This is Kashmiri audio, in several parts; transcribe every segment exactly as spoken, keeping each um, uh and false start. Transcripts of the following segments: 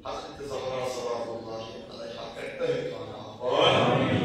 حضرت زہرا صلوات اللہ علیہا کَرِ تۄہہِ پانہٕ آباد۔ آمین۔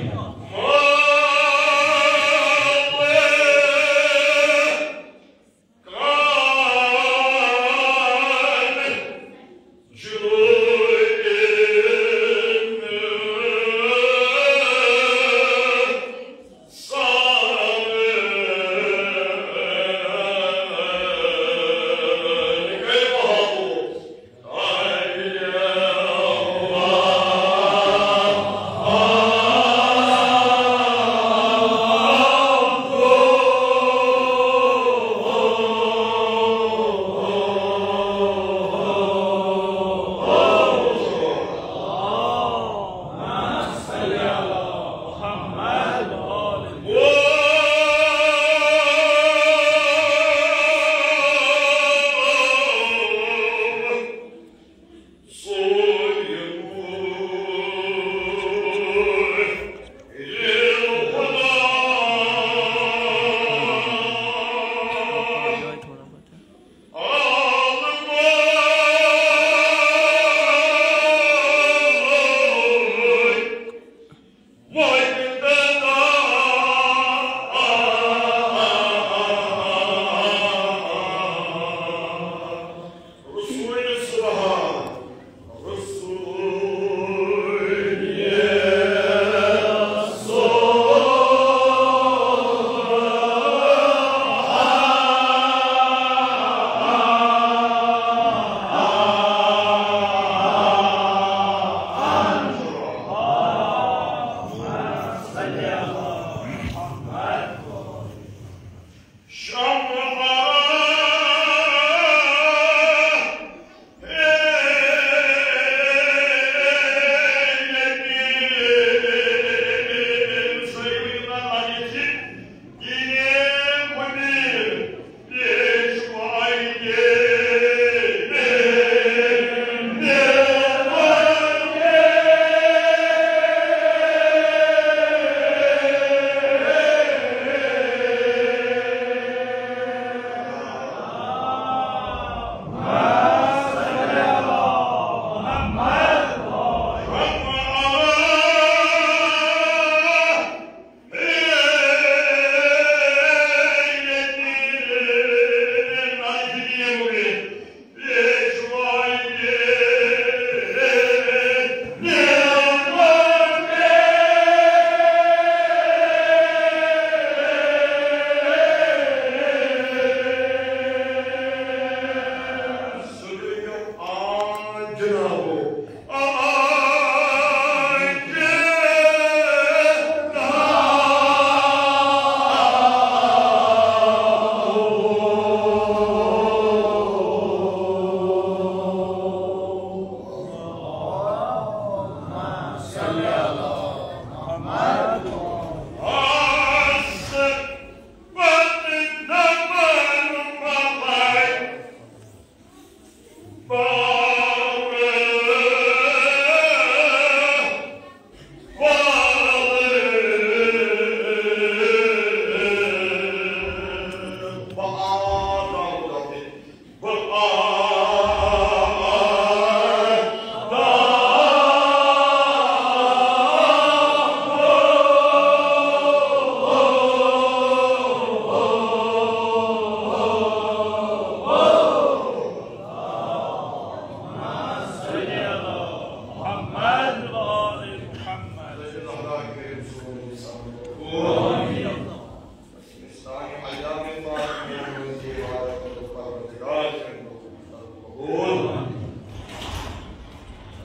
قبول۔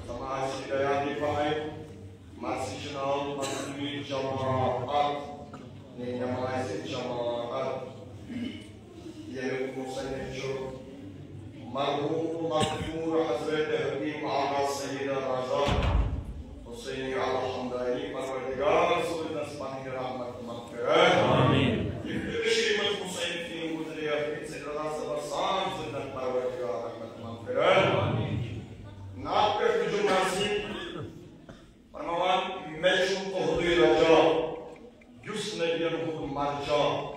نماز چھِ بیان یہِ پَہَے، مسجد چھُ ناو مسجد جماعت، یہِ نماز جماعت۔ ییٚمیُک مصنف چھُ مرحوم مغفور حضرت حکیم آغا سید رضا حسینی الحمدانی، پروردگار سوٗزنَس پنٕنۍ رحمت تہٕ مغفرت۔ آمین۔ یِم تہِ کٔشیٖرِ منٛز مصنفین گُزریف، تِم سۭتۍ رضا زبر سان سوٗزنَس پروردگار رحمت تہٕ مغفرت۔ آمین۔ نعت پٮ۪ٹھ تہِ چھُ مرثی فرماوان، مےٚ چھُ تُہُنٛدُے رجا، یُس نبین ہُنٛد مرجع۔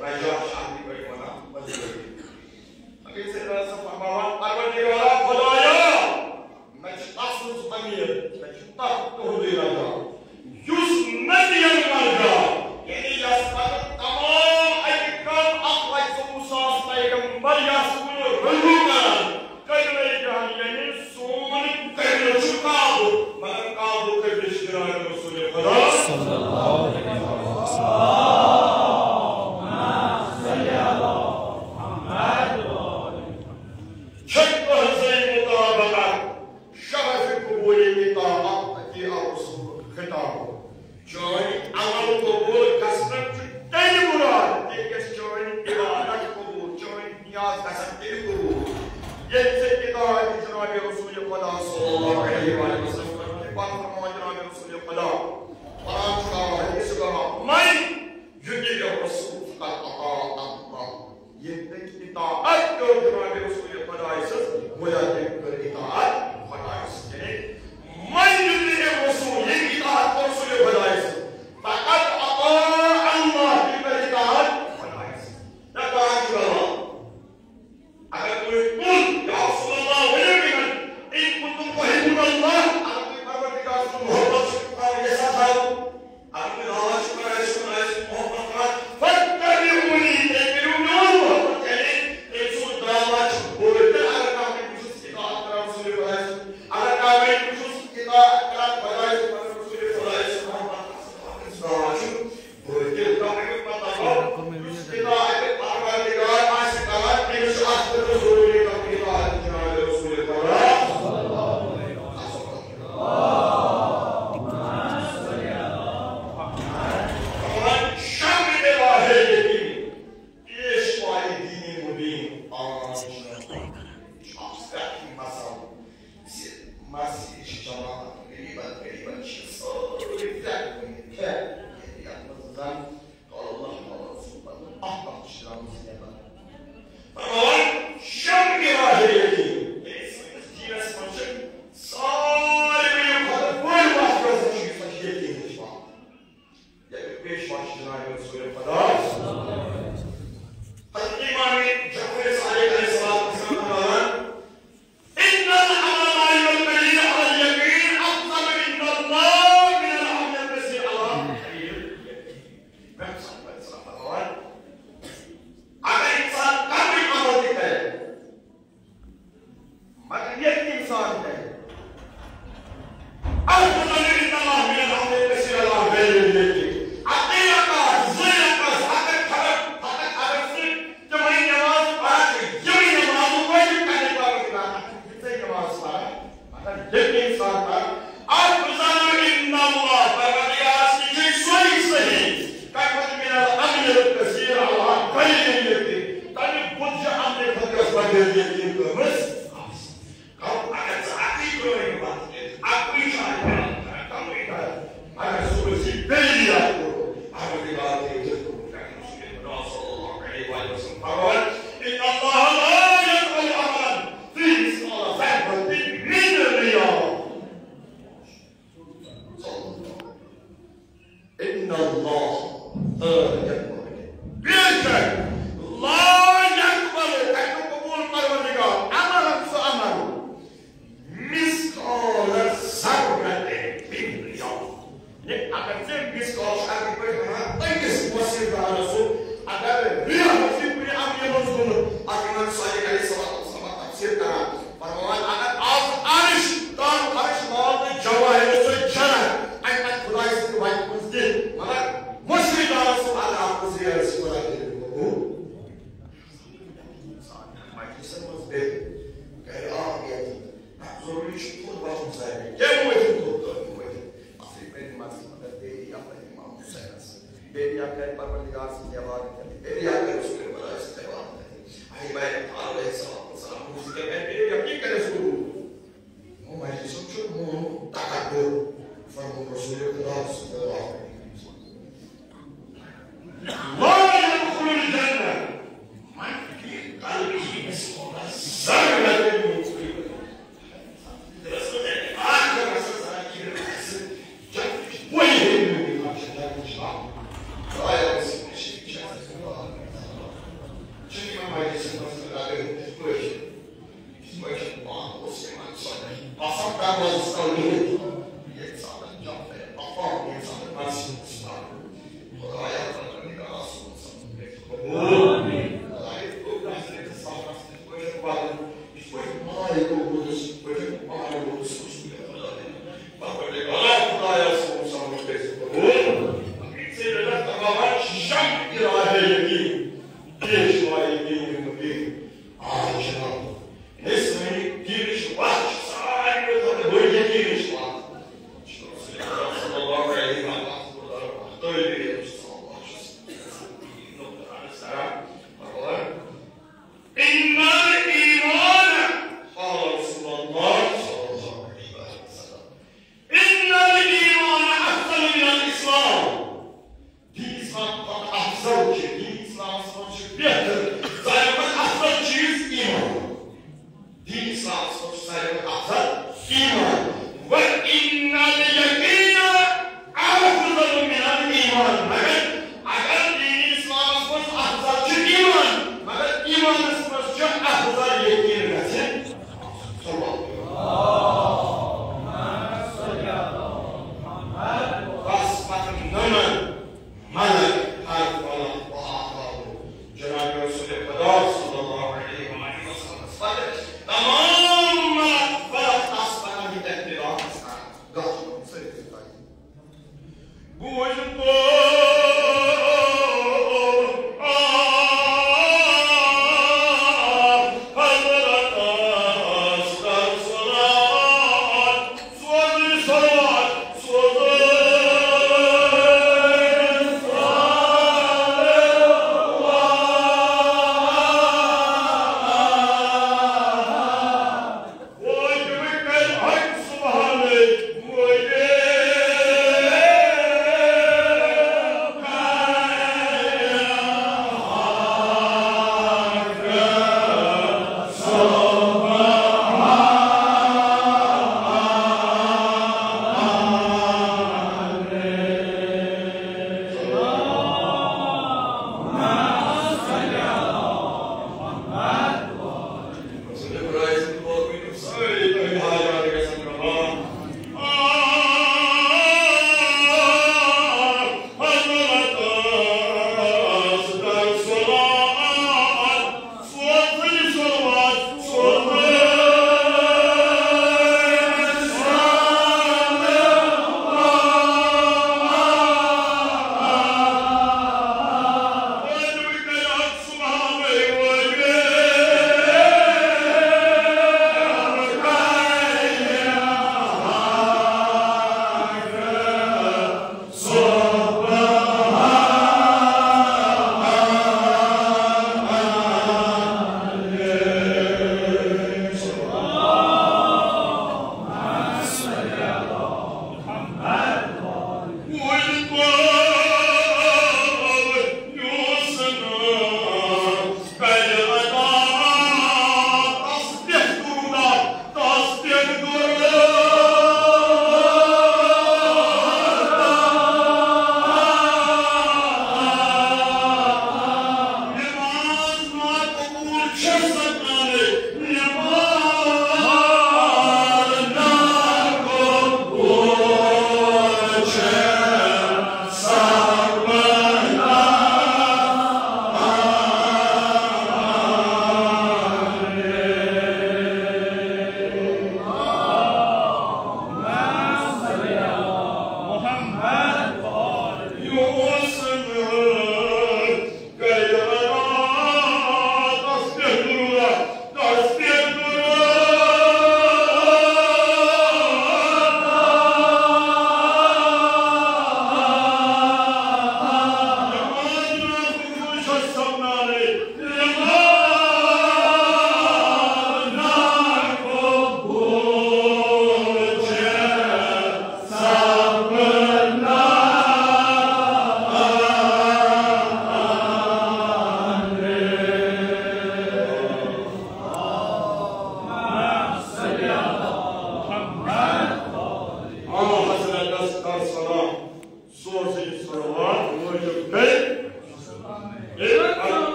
رجا چھِ عربی پٲٹھۍ وَنان مجبوٗری۔ اگر ژےٚ رضا فرماوان، پروردگارا خدایا، مےٚ چھِ تَس منٛز اُمید، مےٚ چھُ تَس تُہُنٛدُے رجا، یُس نبین مرجع، یعنی یَس پَتہٕ تمام اَکہِ کَم اَکھ لَچھ ژوٚوُہ ساس پیغمبر یَس کُنہِ رجوع کران، قبلہ جان، یعنی سون قبلہ چھُ کعبہ، مگر کعبہ قبلہ چھُ جناب رسول خدا۔ صلی اللہ علیہ وسلم۔ چھِ تُہٕنٛزٕے مطابقت، شرف قبول اطاعت، اطیع الرسول خطاب۔ چٲنۍ عمل قبول گژھنُک چھُ تیٚلہِ مراد، ییٚلہِ گژھِ چٲنۍ عبادت قبول، چٲنۍ نیاز گژھن تیٚلہِ قبول، ییٚلہِ ژےٚ اطاعت جناب رسول خدا صلی اللہ علیہ وآلہ وسلم کرنہٕ۔ پتہٕ فرماوان جناب رسول خدا، قرآن چھُ کلام، حدیث چھُ کلام، من یطع الرسول فقد اطاع اللہ۔ ییٚمۍ تٔمۍ اطاعت کٔر جناب رسول خدایہِ سٕنٛز، گویا تٔمۍ کٔر اطاعت خدایہِ سٕنٛز۔ یعنی، من یطع الرسول، ییٚمۍ اطاعت کٔر رسول خدایہِ سٕنٛز، فقد اطاع اللہ، تٔمۍ کٔر اطاعت خدایہِ سٕنٛز۔ نہ قرآن چھُ وَنان، اگر تُہۍ قل یا رسول اللہ ؤنِو یِمن، ان کنتم تحبون اللہ، اگر تُہۍ پروردگار سُنٛد محبت چھِو کران، یژھان چھِو، اگر تُہۍ دعویٰ چھِو کران، أسۍ چھِ خۄدایہِ سُنٛد محبت کران، فاتبعونی، تیٚلہِ کٔرِو میون محبت، یعنی تٔمۍ سُنٛد دعویٰ چھُ بٲطِل۔ اگر کانٛہہ وَنہِ، بہٕ چھُس اطاعت کران رسول خۄدایہِ سُنٛد، اگر کانٛہہ وَنہِ، بہٕ چھُس اطاعت کران خۄدایہِ سُنٛد، مگر رسول خۄدایہِ سُنٛد محبت، اصل پٲٹھۍ سُہ دعویٰ چھُ بٲطِل۔ تَمیُک مطلب گوٚو، یُس اطاعت پروردگار آسہِ کران، تٔمِس چھُ اَتھ خٲطرٕ ضروٗری کرُن اطاعت جناب رسول خۄدا۔ شمع راہ یقین، پیشوائے دین مبین، آن چھُ اکھ سیاسی مسئلہٕ زِ مسجد چھِ جماعت، غریبن، غریبن چھِ سٲری پھرٛکھ گٔمٕتۍ، پھرٛکھ، یعنی یتھ منٛز زن قال اللہ، قال رسول، پتہٕ اکھ اکھ چھِ درٛامٕژ نٮ۪بر۔ فرمان، شمع راہ یقین، یعنی سٲنِس دیٖنس منٛز چھِ ساروٕے کھۄتہٕ بٔڑ وَتھ یۄس زَن چھِ، سۄ چھِ یقیٖنٕچ وَتھ۔ ییٚتہِ پیش وَتھ چھِ جناب رسول خدا۔ حضرت امام جعفر صادق علیہ الصلوۃ والسلام فرماوان، ان العمل ما ينبني على اليقين افضل عند الله من العمل اليسير على قليل اليقين۔ اگر انسان کمٕے عمل تہِ کرِ، مگر ییٚلہِ انسان کرِ، افضل عند الله من العمل اليسير على غير اليقين۔ اَکٕے رکعت، زٕ رکعت، اگر خبر، فقط اگر سُہ تِمے نماز پران چھِ، یِمے نماز وٲجِب کرنہٕ باپتھ چھِ کران، اگر یِژھے نماز پران، مگر ییٚلہِ انسان کران، افضل عند الله، پروردگارس نِش چھُ سُے صحیح، کتھ منٛز من العمل الكثير على قليل اليقين، تمہِ بُتھ چھُ عملہِ خٲطرٕ بغٲر یقین کٔرمٕژ۔ کم اگر ژٕ اَکٕے کٲم پتہٕ کٔرِتھ، اَکُے چھُ اَتھ پٮ۪وان کران، کمٕے کر۔ اگر سُہ أسۍ یہِ بیٚیہِ یاد کوٚرُکھ، اگر یہِ بات یہِ تہِ کوٚرُکھ، اگر سُہ یہِ خدا صلی اللہ علیہ وآلہ وسلم فرماوان، ان اللہ لا يقبل عملا فيه مثقال ذرة من رياء۔ ان اللہ لا یقبل۔ بے شک، لا یقبل، تَتہِ نہٕ قبول پروردگار، عمل سُہ عمل، مثقال ذرة من رياء۔ یعنی اگر ژےٚ مثقال چھُ عربی پٲٹھۍ وَنان أکِس مۄسرِ دانَس سُہ، اگر رِیا چھُ کُنہِ عملہِ منٛز گوٚمُت، اَتھ وَنان صادق علیہ الصلوۃ والسلام تفسیر کران۔ فرماوان، اگر از عرش، تام عرش مال تہٕ جواہر سۭتۍ جنت، اَمہِ پتہٕ خدایہِ سٕنٛدِ وَتہِ منٛز دِتھ، مگر مُشرِکانَس سُہ اگر اَتھ منٛز ریاض سۭتۍ خدایہِ دِتھ گوٚو۔ مجلسن منٛز بِہِتھ، چھُ تھوٚد وۄتھُن سارنٕے۔ کیٛاہ وۄتھُن تھوٚد؟ تۄہہِ وۄتھُن۔ اَصلی پننہِ مسجد منٛز بیٚیہِ یَپٲرۍ اِمام حُسینَس۔ بیٚیہِ یَپٲرۍ پروردگار سٕنٛز عبادت کَرٕنۍ۔ بیٚیہِ یَپٲرۍ رسول خۄداے سٕنٛز عبادت کَرٕنۍ۔ اَہہِ بھائی علیہ الصلوۃ والسلام، حضور کیٛاہ کَرِ؟ بیٚیہِ یَپٲرۍ کَرِ سُہ۔ یِمو مجلسو چھُ مون تکبر۔ فرموو رسول خۄدا صلی اللہ علیہ وسلم، لا يدخل الجنة من في قلبه مثقال ذرة من كبر۔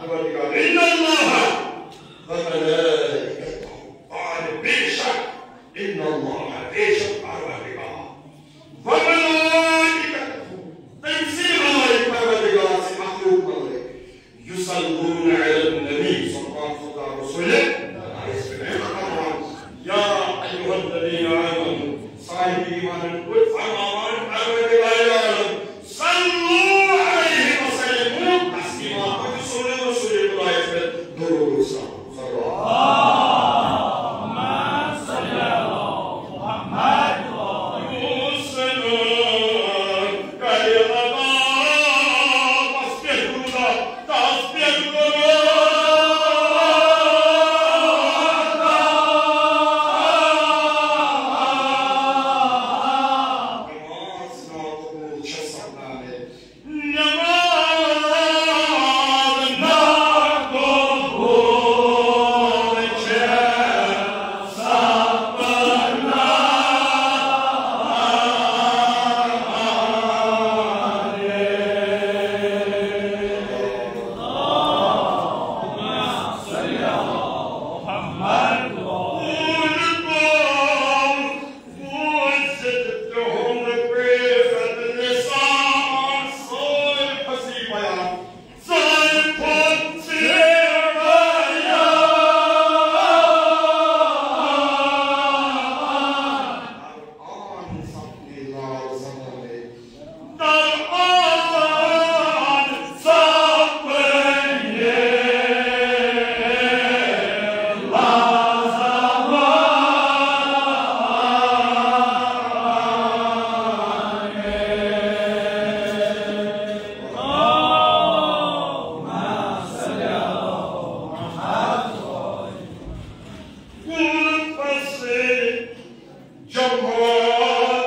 پروردگار، ان اللہ و ملائکتہ، اور بے شک، ان اللہ، بے شک پروردگار، و ملائکتہ، تٔمۍ سٕنٛدۍ ملائک، پروردگار سٕنٛدۍ مخلوق ملائک، یصلون علی النبی، صلی اللہ علیہ وسلم۔ یا ایھا الذین آمنوا، صاحب ایمانن پٲٹھۍ فرماوان پروردگار عالم، صلوا علیہ وسلموا تسلیما، تُہۍ چھِو سوزان رسول خدایس پٮ۪ٹھ درود و سلام۔ صلوات۔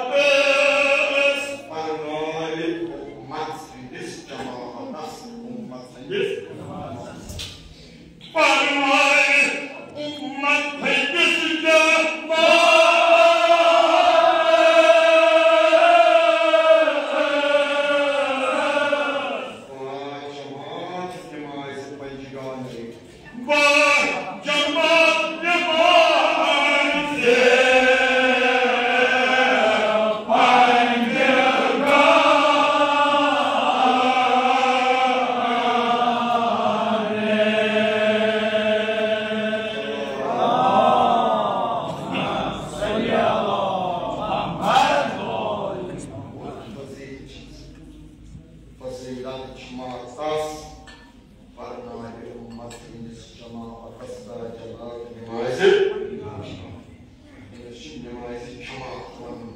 جماعتس پرناوِ امت ہٕنٛدِس جماعتس، امت ہٕنٛدِس جماعتس۔ پرناوِ امت ہٕنٛدِس جماعتس۔ آ جماعت نمازِ پنجگانٕکۍ۔ فضیلت چھِ ماتس، پرناوِ امت ہٕنٛدِس جماعتس با جماعت نمازِ۔ أمِس چھِ نمازِ جماعت ونان۔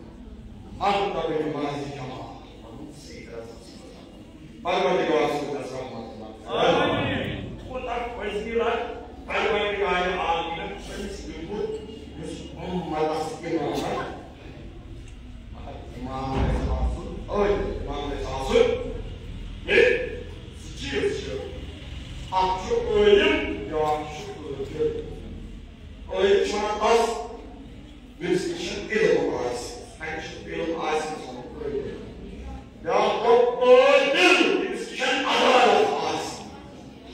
مرتبہ نمازِ جماعت ونان۔ سید اعظم صٲب۔ پروردگار سٕنٛز رحمت۔ آمین۔ کوٗتاہ فضیلت پروردگار عالمینن چھُ أمِس دیُتمُت، یُس امتس امامت۔ مگر امام گژھِ آسُن عٲدِل، امام گژھِ آسُن۔ ییٚلہِ زٕ چیٖز چھِ، اکھ چھُ عٲلِم، بیٛاکھ چھُ عٲدِل۔ عٲلِم چھِ وَنان تَس، ییٚمِس نِش علم آسہِ، اَتہِ چھُ علم آسہِ، سُہ چھُ عٲلِم۔ بیٛاکھ گوٚو عٲدِل، ییٚمِس نِش عدالت آسہِ۔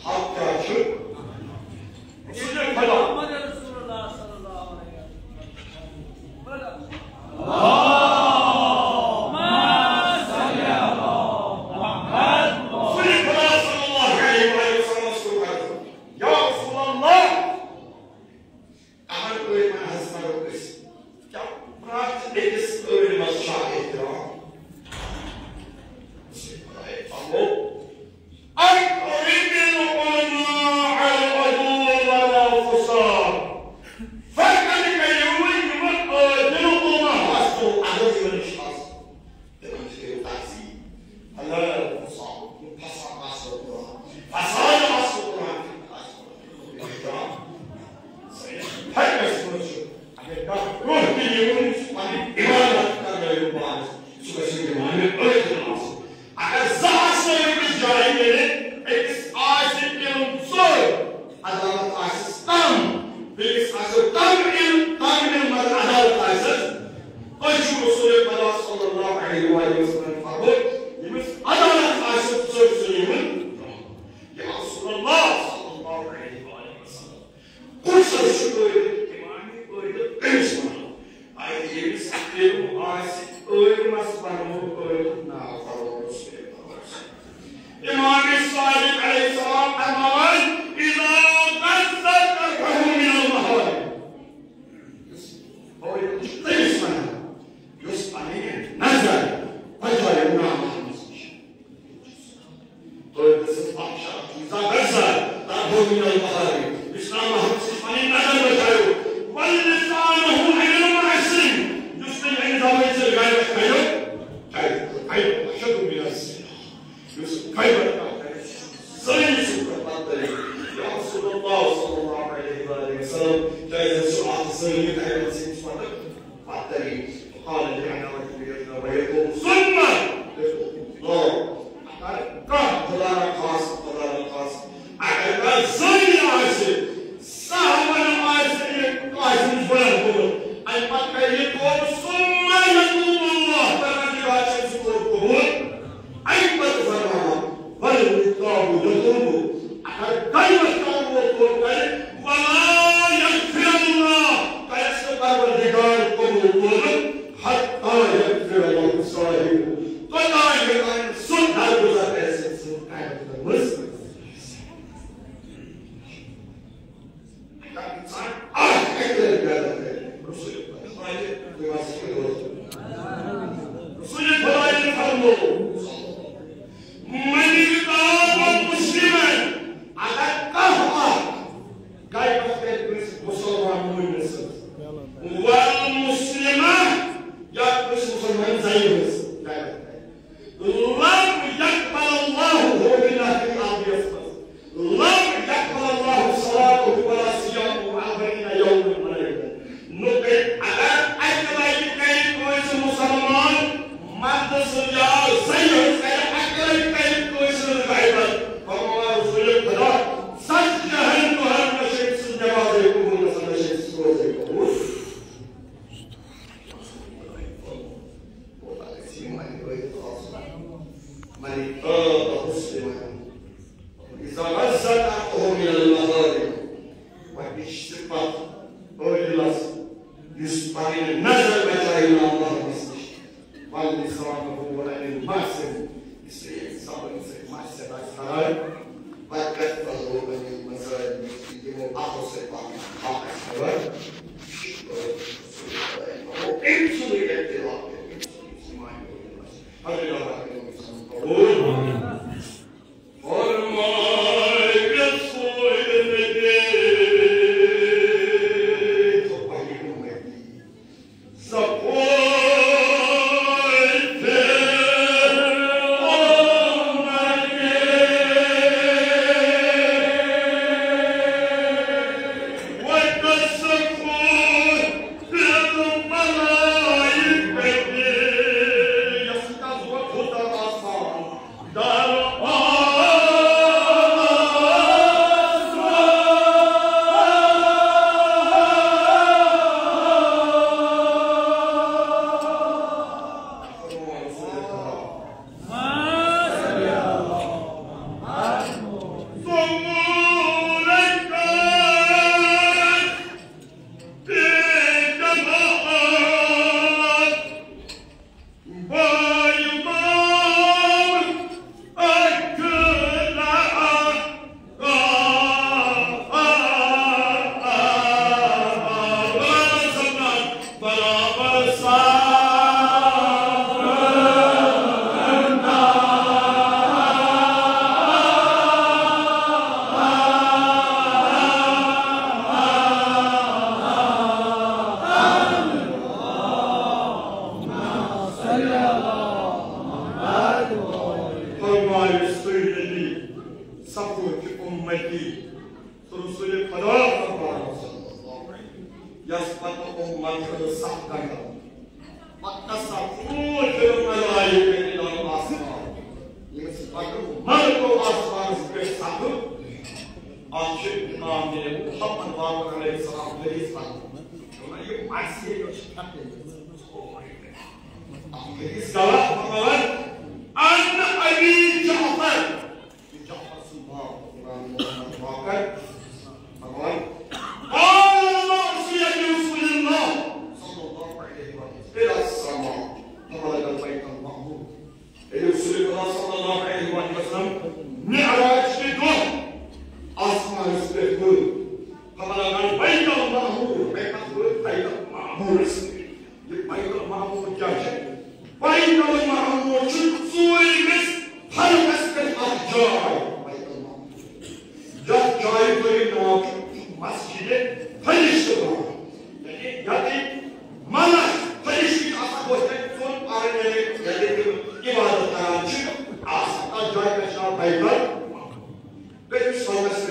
حق کیٛاہ چھُ؟ رسول خدا۔ رسول خدا صلی اللہ علیہ وآلہ وسلم۔ یا رسول اللہ، اگر کوئی من حض کرو اس، کیا پرٛٮ۪تھ أکِس عٲلمس چھا احترام؟ رسول خدا فرموو، اکرم العلماء من المحارم۔ یُس نہٕ اللہ سٕنٛز پنٕنۍ نظر بچایو۔ ولسانہ عن المعاصی۔ یُس نہٕ اَمہِ زبٲنۍ سۭتۍ غیبت کرِ، کرِ، کرِ، اشد من الزنا۔ یُس غیبت کرِ، زٲنۍ سٕنٛدِ کھۄتہٕ بدتر۔ یا رسول اللہ صلی اللہ علیہ وآلہ وسلم، کیٛازِ حظ چھُ اکھ زٲنۍ غیبت سٕنٛدِ کھۄتہٕ بدتر؟ قال لعن رجل يزني ويتوب ثم يتوب الله۔ اگر کانٛہہ، خدا نخواستہ، خدا نخواستہ، اگر کانٛہہ زٲنۍ آسہِ، صحابن آسہِ، آسہِ أمِس گۄناہ گوٚمُت، اَمہِ پتہٕ کرِ یہِ توبہٕ، ثم يتوب الله، پروردگار چھُ أمۍ سُنٛد توبہٕ قبوٗل۔ اَمہِ پتہٕ فرماوان، ولو تاب یتوب، اگر غیبت کرن وول توبہٕ کرِ، ولا يغفر الله، کرٮ۪س نہٕ پروردگار قبوٗل توبہٕ، حتى يغفر له صاحبه، توٚتام یوٚتام سُہ درگُزر کرِ، سٕنٛز غیبت کٔرمٕژ۔ اگر انسان اکھ اکہِ لٹہِ غیبت کرِ، رسول خدایہِ، رسول خدایہِ فرموو، من اغتاب مسلما، اگر کانٛہہ اکھ غیبت کرِ کٲنٛسہِ مُسلمان مومنہٕ سٕنٛز، والمسلمة، یا کٲنٛسہِ مُسلمان زنہِ ہٕنٛز غیبت کرِ، لم يقبل الله، ہو بِاللہ فی الارض، لم يقبل الله صلاته ولا صيامه أربعين يوما وليلة۔ نو کٔرۍ، اگر اکہِ لٹہِ کرِ کٲنٛسہِ مُسلمان مردٕ سٕنٛز یا زنہِ ہٕنٛز کرِ، اکہِ لٹہِ کرِ کٲنٛسہِ ہٕنٛز غیبت، فرماوان رسول خدا، ژتجی ہن دۄہن نہ چھِ أمۍ سٕنٛز نمازے قبول گژھان، نہ چھِ أمۍ سٕنٛز روزے قبول۔ من اغتاب مسلما، اذا غضت عرضه من المظالم۔ گۄڈٕنِچ صفت عٲدِلس، یُس پنٕنۍ نظر بچایہِ نہٕ محرمس نِش۔ ولسانه عن المعصم، اس لیے زبٲنۍ سۭتۍ معصیت آسہِ کران۔ وکفه عن المظالم، یِمو اَتھو سۭتۍ پنُن حق آسہِ کران۔ أمۍ سُنٛدُے اعتراف، أمۍ سُنٛدُے سماعت۔ الحمدللہ۔ فرمائے رسول نبی، تو پہلی امتی، صفوی فی امتی، وتصفو فی الملائکتی، یس کا ضرورت ہوتا آسمان۔ فرمایس تُہۍ نبی، صفوہ کہِ امتی، تہٕ رسول خدا فرماوان، یس پتہٕ امت کٔر صف گنڈان، وتصفو فی الملائکتی، آسمان، ییٚمِس پتہٕ ملکو آسمانس پٮ۪ٹھ صف۔ اتھ چھُ امام محمد باقر علیہ السلام حدیث فرمومُت۔ یہِ مرثی یوت چھِ پھٹنٕمٕژ۔ اتھ حدیث غلط فرماوان، ان ابی جعفر، یہِ جعفر سُنٛد باب، امام محمد باقر فرماوان، قال المعصیہ رسول اللہ صلی اللہ علیہ وسلم، الى السماء، فبلغ البیت المعمور۔ ییٚلہِ رسول خدا صلی اللہ علیہ وسلم معراج کہِ دۄہ آسمانس پٮ۪ٹھ وٲتۍ، فبلغ البیت المعمور، بیت المعمور، بیت المعمورس پٮ۪ٹھ۔ یہِ بیت المعمور کیٛاہ چھُ؟ بیت المعمور چھُ ژوٗرِمِس فرقس پٮ۪ٹھ اکھ جاے۔ بیت المعمور، یتھ جایہِ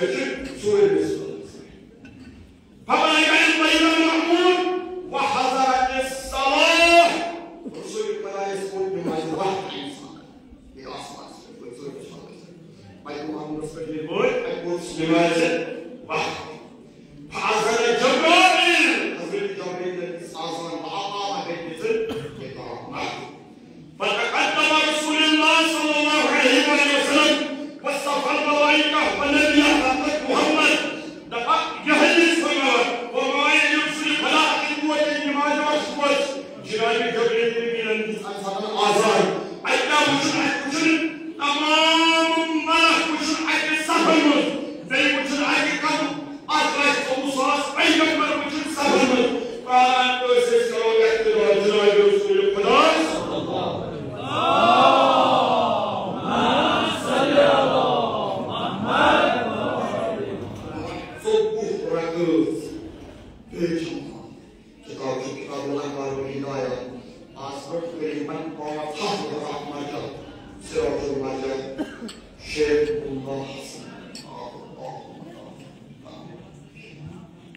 ژوٗرمِس ورقس پٮ۪ٹھ۔ فبعد البيت المعمور وحضرت الصلاة۔ رسول خدایس ووٚن نمازِ وقت انسان۔ یہِ آسمانس پٮ۪ٹھ وٲتۍ ژوٗرمِس ورقس پٮ۪ٹھ۔ بیت المعمورس پٮ۪ٹھ ییٚلہِ وٲتۍ، اَتہِ ووٚن نمازِ وقت۔ فأذن جبرائيل۔ حضرت جبرائیل دِژ اذان، وأقام، بیٚیہِ دِژٕن اقامت۔ فتقدم رسول الله صلى الله عليه وآله وسلم وصف الملائكة والنبي حضرت محمد۔ دپان، یہے یہِ فرمان، فرمایا، ییٚمہِ سۭتۍ خدا اَتہِ ووت، ییٚلہِ نمازِ وقت وٲژ، جناب جبرائیل امیٖنن دِژ اَمہِ ساتہٕ اذان۔ اَتہِ کیٛاہ وٕچھُن؟ اَتہِ وٕچھُن تمام ملک وٕچھُن اَکہِ صفن منٛز، بیٚیہِ وٕچھُن اَکہِ کم اکھ لچھ ژوٚوُہ ساس پیغمبر وٕچھِن صفن منٛز۔ قالن، أسۍ ٲسۍ کرو اقتدا جناب رسول خدا۔ ژوٚوُہ رکٲژ۔ بیٚیہِ چھُ کتاب چھُ کتاب الانوار و ہدایت۔ آز برونٛہہ کٔرِو وۄنۍ پانٛژھ ہتھ رکعت مسجد سراج المسجد شیخ اللہ حسن۔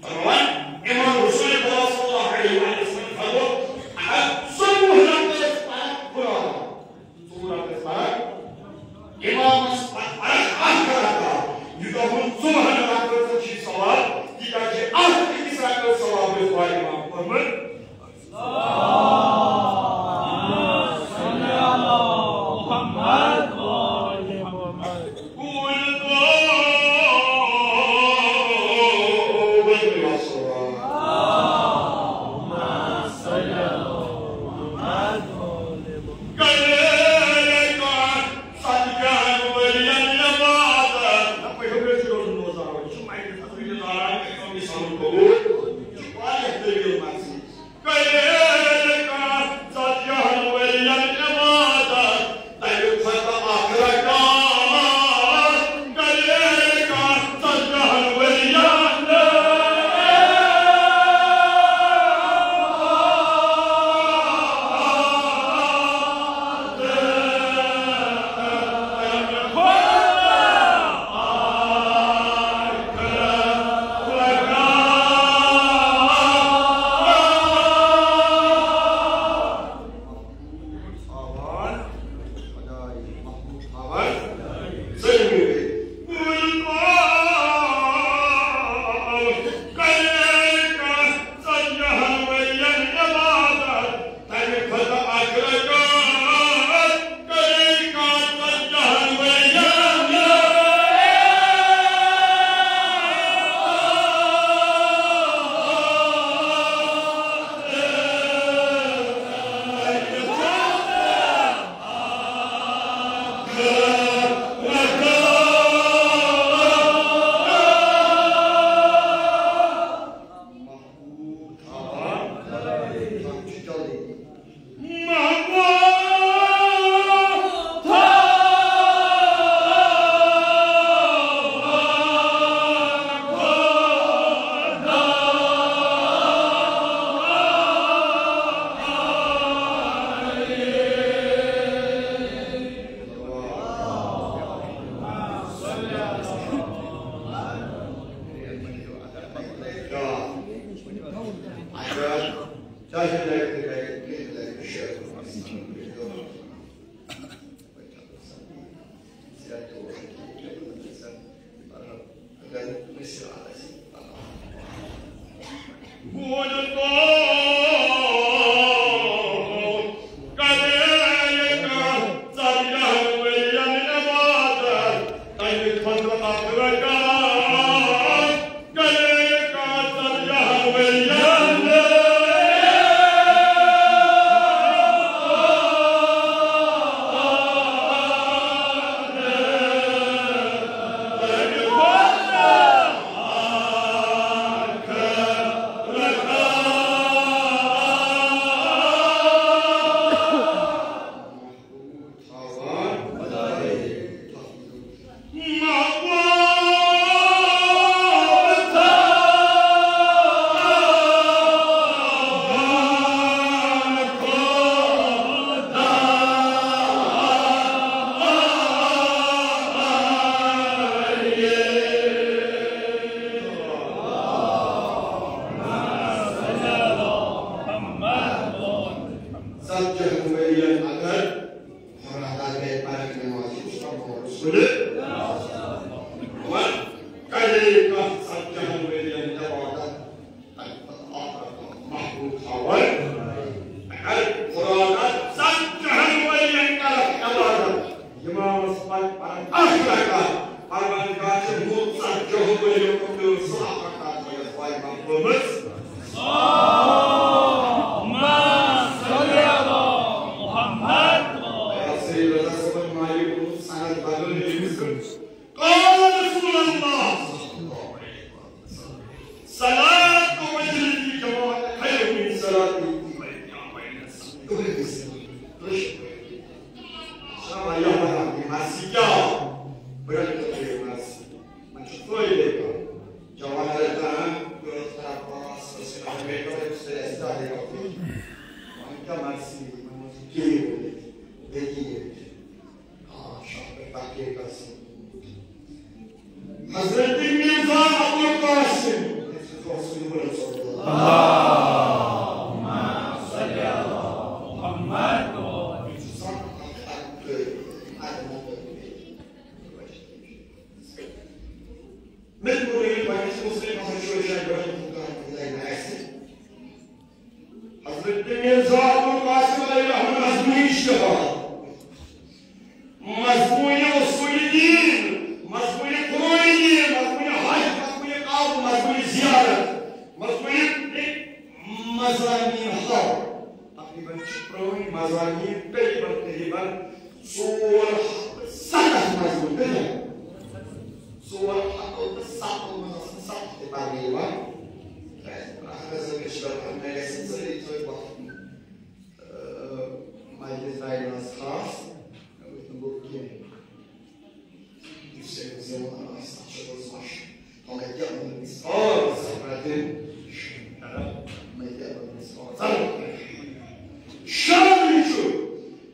فرمان، امام رسول خدا صلی اللہ علیہ وسلم فرموو، اگر ژوٚوُہ رکعت پرکھ قرآن، ژوٚوُہ رکعت پرکھ، امامس پتہٕ پرکھ اکھ رکعت، یوٗتاہ ہُم ژوٚوُہن رکعتن چھُ ثواب، تیوٗتاہ چھُ اکھ أکِس رکعت ثواب یُس با امام پرمُت۔ کانٛہہ ژتجی ہن ؤرین عبادت، تمہِ پتہٕ آخرت محبوب تھاوان۔ اگر قرآن ژتجی ہن ؤرین کرکھ عبادت، امامس پتہٕ پرن اکھ رکعت، پروردگار چھُ وُہ ژتجی ہو ؤرین کھۄتہٕ سُہ اکھ رکعت پرنس وجبہ پٔرمٕژ۔ اللهم صل على محمد۔ سید رضا صٲبن مالیُک سند بدل ییٚمِس کٔرِتھ۔ قال رسول اللہ صلی اللہ علیہ وسلم، صلاة الرجل في جماعة خير من صلاته في بيته أربعين سنة۔ شاہ واریاہ بڑا بیمار سی کیا؟ بڑا تکلیف مس۔ من چھُ فٲیدٕ کران۔ جوان لڑکا ہاں، جو تھا پاس، اس کا بیٹا، اس سے ایسا ہے۔ من کیا مرسی، من کیا بولے؟ دیکھیے۔ حضرت مرزا ابوالقاسم۔ اللهم صل على محمد۔ مےٚ کوٚر یہِ گۄڈٕنِچ مسلم احمد شوقی صٲب رحمتہ اللہ علیہ آسہِ۔ حضرت مرزا ابوالقاسم علیہ رحمہ مضمون شفا، مضمون اصول دین، مضمون فروع دین، مضمون حج، مضمون قبر، مضمون زیارت، مضمون مضامین ہر۔ تقریباً چھِ پرٲنۍ مضامین قریباً، قریباً ژور ہتھ تہٕ ستتھ مضمون، کۭتیاہ؟ ژور ہتھ تہٕ ستتھ منٛز آسان ستتھ تہِ پرنہٕ یِوان۔ کیٛازِ؟ اکھ ہسا گژھِ دپان، مےٚ گژھن سٲری تھٲوِتھ وۄتھُن۔ تہٕ مجلس درٛاے نہٕ آز خاص، مےٚ وٕچھ نہٕ گوٚو کینٛہہ۔ یُس أمِس زٮ۪وان آسہِ، تَتھ چھُ رُت وَش۔ تَلے کیٛاہ وَنہٕ أمِس؟ آ، ذرہ تہِ۔ مےٚ کیٛاہ وَنہٕ أمِس؟ آ، ذرہ تہِ۔ شرم یہِ چھُ،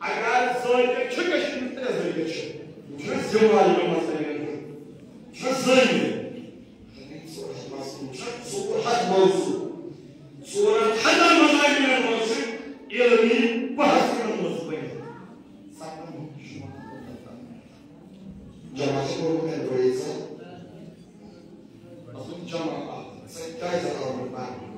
اگر زٲوِج چھِ کٔشیٖرِ منٛز، ترٛےٚ زٲوِج چھِ۔ یہِ چھُنہ ذمہٕ وار یِمن مسلمن ہُنٛد۔ یہِ چھُنہ زٲوِج۔ ژور ہتھ موضوع۔ ژور ہتھ مضامینن منٛز چھِ علمی بحث یِمن منٛز بٔنِتھ۔ جمع چھِ کوٚرمُت اَمہِ برٛونٛہہ ییٖژاہ۔ مطلب جمع اکھ۔ سۄ کیٛازِ آو نہٕ پرنہٕ؟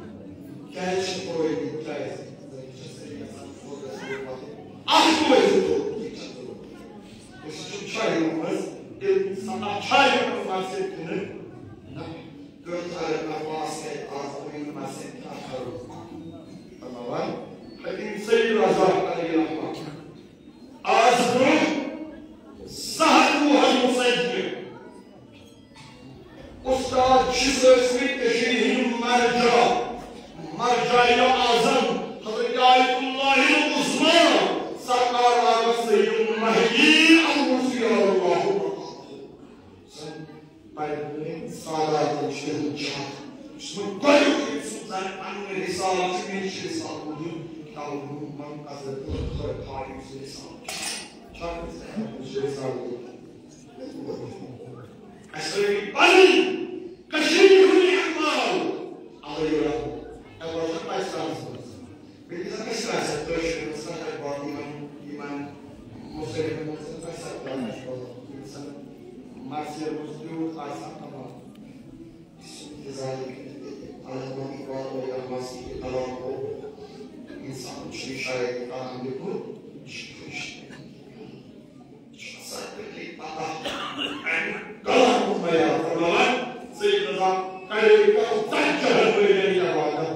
کیٛازِ چھِ پرٛٲنۍ کیٛازِ؟ زندگی چھِ سٲری یَژھان سوزَس منٛز وَتھٕنۍ۔ اَکھ روزِ ژوٚٹ، یہِ چھےٚ ضروٗرت۔ أسۍ چھِ چھۄرِ منٛز، تیٚلہِ سَنا چھۄرِ منٛز مَسجِد کِنہٕ نہ؟ کٔژ اگر نہ پاس کرِ، آز وۄنۍ مَسجِد کیٛاہ کَرو؟ فرماوان، حکیم سید رضا علیہ رحمہ۔ آز برونٛہہ زٕ ہتھ وُہن مُسجِد۔ استاد چھِ ٲسمٕتۍ کٔشیٖرِ ہٕنٛدۍ مرجع، مرجع اعظم حضرت آیت اللہ العظمیٰ سرکار آغا سید مہدی المرتضی اللہ وقت۔ زن پرِ وٲلۍ ساداتن چھِ تِہُنٛد چھاتھ۔ یُس وۄنۍ گۄڈٕنیُک ییٚمۍ سُنٛد زن پنُن رسالہٕ چھُ، مےٚ چھُ رسالہٕ ووٚنمُت، تَوَے ووٚنُم وۄنۍ حضرت خٲر خواہ یُس رسالہٕ چھُ۔ چھا کٲنٛسہِ یُس رسالہٕ ووٚنمُت؟ اَسہِ ٲسۍ پَنٕنۍ کٔشیٖرِ ہُنٛد اقبال علیہ رحمہ۔ اقبال چھا پاکستانَس منٛز؟ بیٚیہِ گژھِ اَسہِ آسہِ کٲشِر منٛز کانٛہہ اقبال یِمَن، یِمَن مُصنِفَن منٛز آسہِ اقبال، یِم زَن مرثیَن منٛز تیوٗت آسہِ اقبال۔ یُس اِنتظاری علامہ اقبال علیہ رحمہ سٕنٛدِ کلام گوٚو، اِنسان چھُ شاید کلام لیوٚکھمُت، یہِ چھُ کٲشِر۔ کلام بیان فرماوان، سید رضا کرے کر ژتجی ہن ؤرین عبادت۔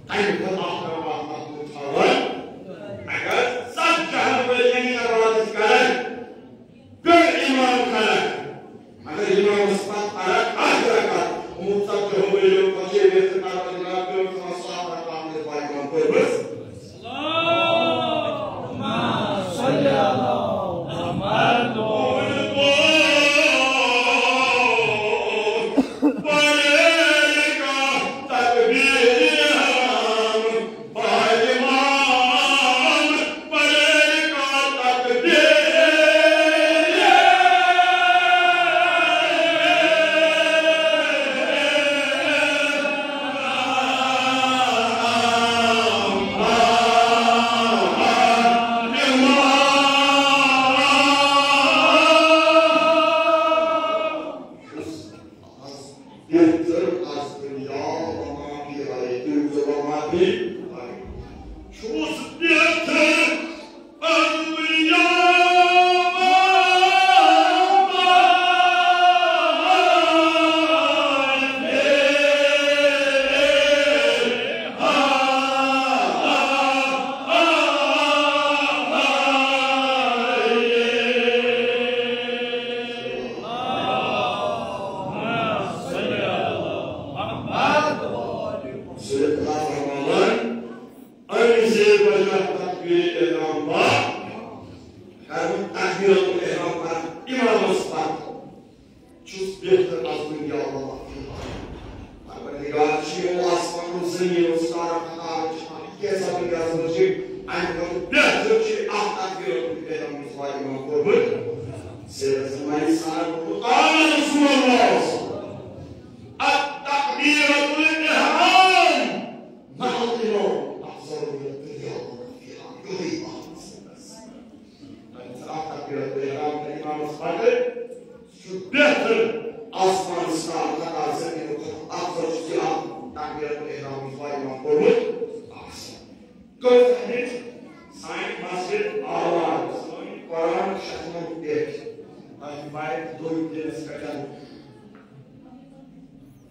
تمہِ کھۄتہٕ اکھ رقم اکھ مخلوق تھاوان۔ اگر ژتجی ہن ؤرین عبادت کرن، پھر امام خلق۔ مگر امامس پتہٕ پرکھ اکھ رکعت، یِمو ژتجی ہو ؤرین پتہٕ چھِ یژھان پروردگار کٔر تِمن سُہ اکھ رکعت یۄس با امام پٔرمٕژ۔ اللهم صل على محمد۔ بہتر از دنیا و ما فیہا، تُہۍ ؤنِو و ما فیہا۔ چھُس بہتر از دنیا و ما فیہا۔ سید اللہ فرماوان، اَمہِ زیر وجہ تکبیر احرام با، ہر تکبیر احرام با امامس پتھ چھُس بہتر از دنیا و ما فیہا۔ پروردگار چھُ یِمو آسمانو زمینو ستارو ستارو چھِ اکھ کینٛژھا دنیاہس منٛز چھِ اَمہِ کھۄتہٕ بہتر چھُ اکھ تکبیر احرام یُس وارِ امام کوٚرمُت۔ سیدس عمر سان قال رسول اللہ، التکبیرۃ الاحرام مع الامام افضل من الدنیا و ما فیہا۔ یِہوٚے اکھ سیدس۔ اکھ تکبیرۃ الاحرام کر امامس پتہٕ چھُ بہتر آسمان ستارٕ ستارٕ زمینہٕ کھۄتہٕ افضل چھُ یہِ اکھ تکبیرۃ الاحرام یُس وارِ امام کوٚرمُت آسہِ۔ کٔژ ہیٚچھ سانہِ مسجد آباد، سٲنۍ قرآن ختمن پٮ۪ٹھ، تَتھ بارِ دوٚیہِ دِنَس پٮ۪ٹھ۔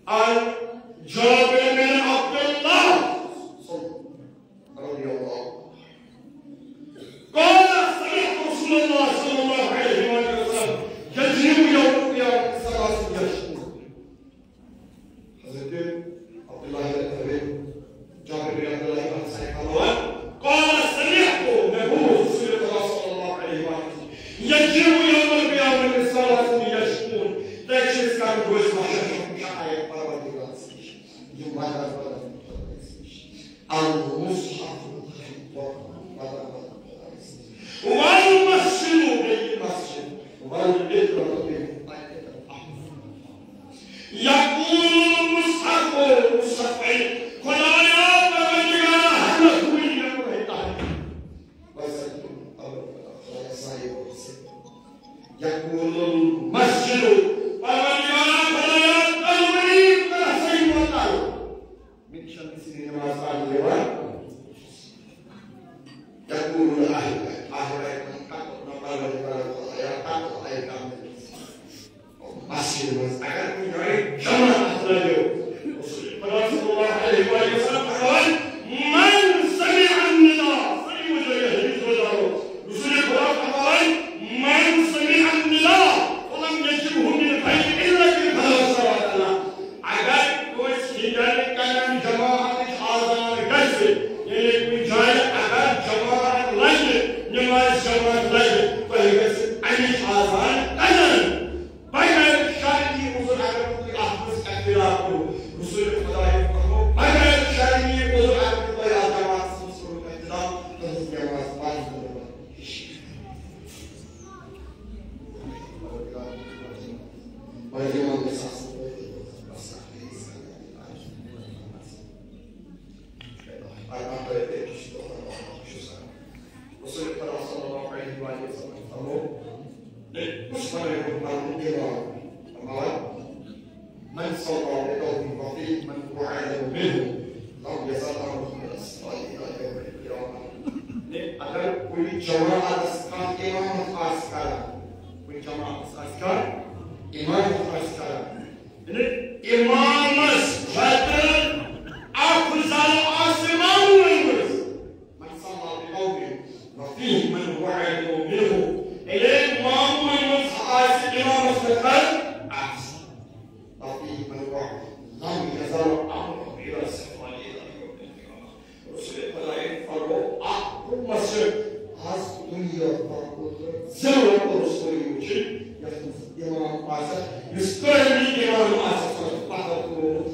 عن جابر بن عبد الله رضي الله عنه قال سمعت رسول الله صلى الله عليه وسلم يجيء يوم القيامة ثلاثة يشكون. حضرت عبداللہ بن عمر، جابر بن عبداللہ انصاری فرماوان، قال سمعت، مےٚ بوٗز رسول خدا صلی اللہ علیہ وسلم، یجیء یوم القیامۃ ثلاثة یشکون، تۄہہِ چھِ أسۍ کران روزِ محشر شکایت پروردگارس نِش، یِم وَنان پروردگارس نِش، المصحف والمسجد، بیٚیہِ مسجد، والعترة، بیٚیہِ عترت۔ یقول المصحف، مصحف پرِ، خدایا، پروردگارا، هل لك من يوم القيامة؟ وسلم، خدایا، سایہِ وَسہِ۔ یقول المسجد، پروردگارا، خدایا، تنوری، ترسے وتل۔ مےٚ چھَنہٕ اِسلیے نماز پرنہٕ یِوان۔ یقول اہل بیت، اہل بیت وَنہِ، حق نہ پروردگار خدایا، حق اے کامل۔ مسجد منٛز اگر کُنہِ جایہِ جماعت لگیو، رسول خدا صلی اللہ علیہ وآلہ وسلم فرماوان، من سمع النداء، صحیح وجہ یہ حدیث بوزارو، رسول خدا فرماوان، من سمع النداء فلم يجبه من بيته إلا في فلا صلاة له۔ اگر کٲنٛسہِ ہِنٛدٮ۪ن کَنَن جماعتٕچ آذان گژھِ، یعنی کُنہِ جایہِ اگر جماعت لگہِ، نماز جماعت لگہِ، تۄہہِ گژھِ اَمِچ آذان کَنَن۔ بغیر شرعی عذر اگر نہٕ تُہۍ اَتھ منٛز اختلاف کوٚرُو، رسول خدایَن فرموو، بغیر شرعی عذر اگر نہٕ تۄہہِ اَتھ جماعتَس منٛز کوٚرُو اختلاف، تُہٕنٛز نماز پَرٕنۍ۔ رسول خدا صلی اللہ علیہ وسلم فرموو، کُس بنٲوِو پَنُن امام؟ فرماوان، من صلى بقوم فيه من هو أعلم منه لم يزل أمره إلى الصلاة إلى يوم القيامة۔ نے اگر کُنہِ جماعتس کانٛہہ امامت آسہِ کران، کُنہِ جماعتس آسہِ کانٛہہ امامت آسہِ کران، یعنی امامس کھۄتہٕ افضل آسہِ ماموٗمن منٛز۔ من صلى بقوم وفيه من هو أعلم منه۔ ییٚلہِ ماموٗمن منٛز آسہِ امامس کھۄتہٕ افضل، وفيه من هو لم يزل أمره إلى الصلاة إلى يوم القيامة۔ رسول خدایَن فرموو، اکھ اُمت چھِ آز دُنیا باپتھ زیادٕ رسوٲیی وٕچھِنۍ، یَتھ منٛز امام آسہِ، یُس کٲمِل امام آسہِ، سُہ آسہِ پَتھر ترٛوومُت،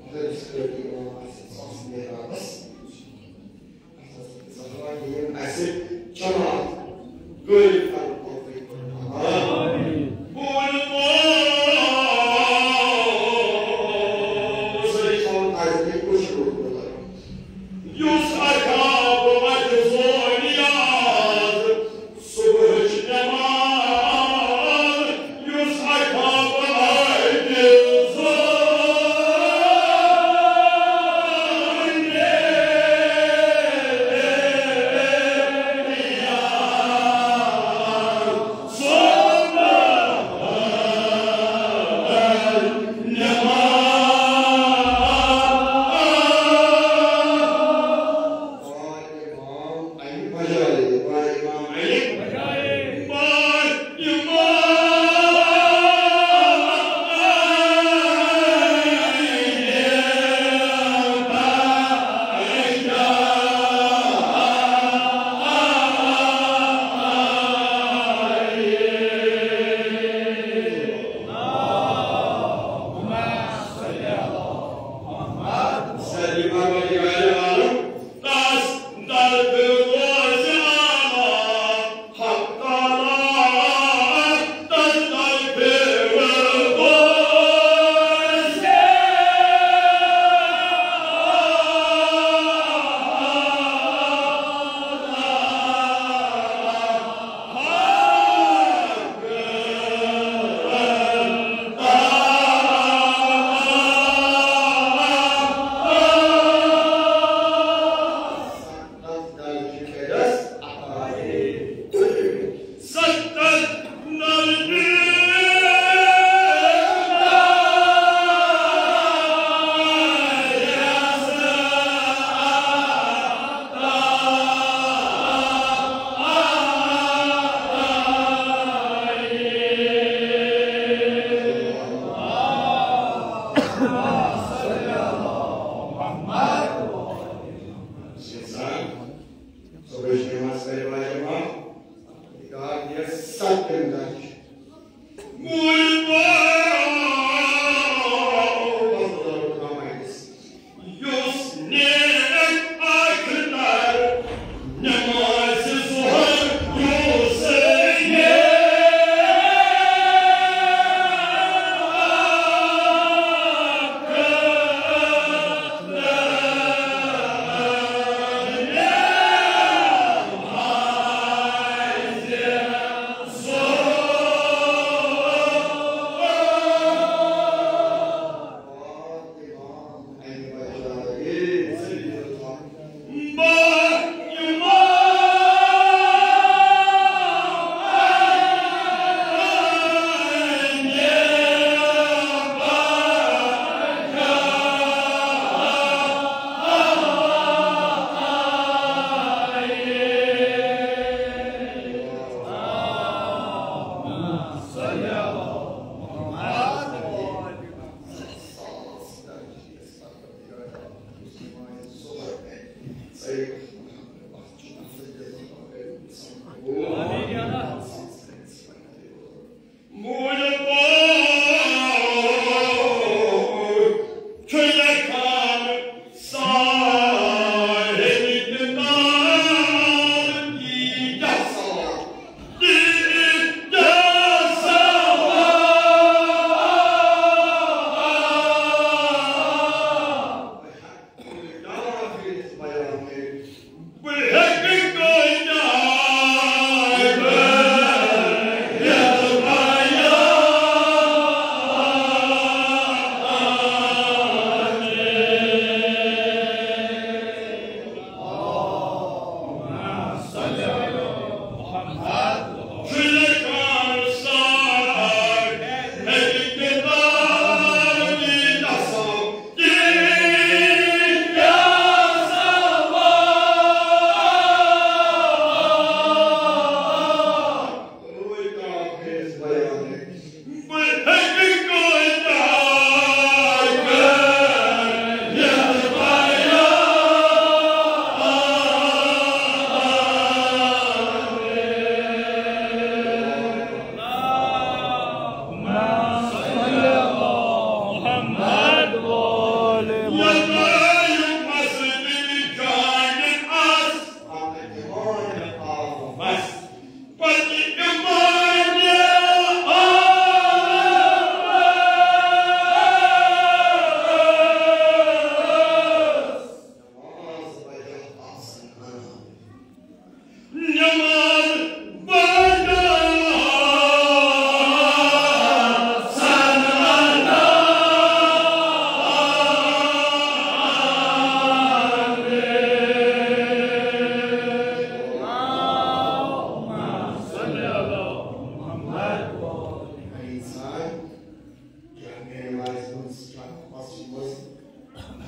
مگر یُس کٲمِل امام آسہِ، سُہ آسہِ محرابَس منٛز۔ اَسہِ جماعت قٲیِم کرُن۔ آمین۔ بوٗلۍ پوش سٲری چھَوٕ تَتہِ تہِ کُس چھُ روٗدمُت؟ یُس اَتھا بہٕ اَتہِ زونہِ یاد، صُبحٕچ نٮ۪ماز، یُس اَتھا بہٕ اَتہِ زونہِ انسان صبحٕچ نماز پرِ واجب ما؟ یہِ کار دِیَس ستن درجہٕ۔ یُس نیک اختر نمازِ ظہر یُس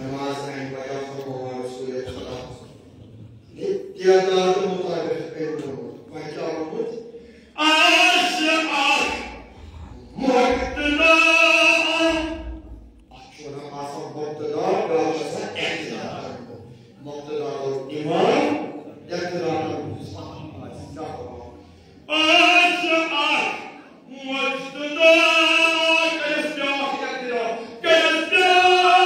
نماز ہٕنٛدِ وجہ فرموو رسول خدا۔ تعداد مطابق أمۍ ووٚنمُت، وۄنۍ کیٛاہ ووٚنمُت؟ آسہِ اکھ مقتدا۔ اَتھ چھُ وَنان آسان مقتدا، بیٛاکھ چھُ آسان اقتدا۔ مقتدا گوٚو امام، اقتدا گوٚو آسہِ کیٛاہ وَنان؟ آسہِ اکھ مقتدا، کٔرِس بیٛاکھ اقتدا، کٔرِس بیٛاکھ اقتدا۔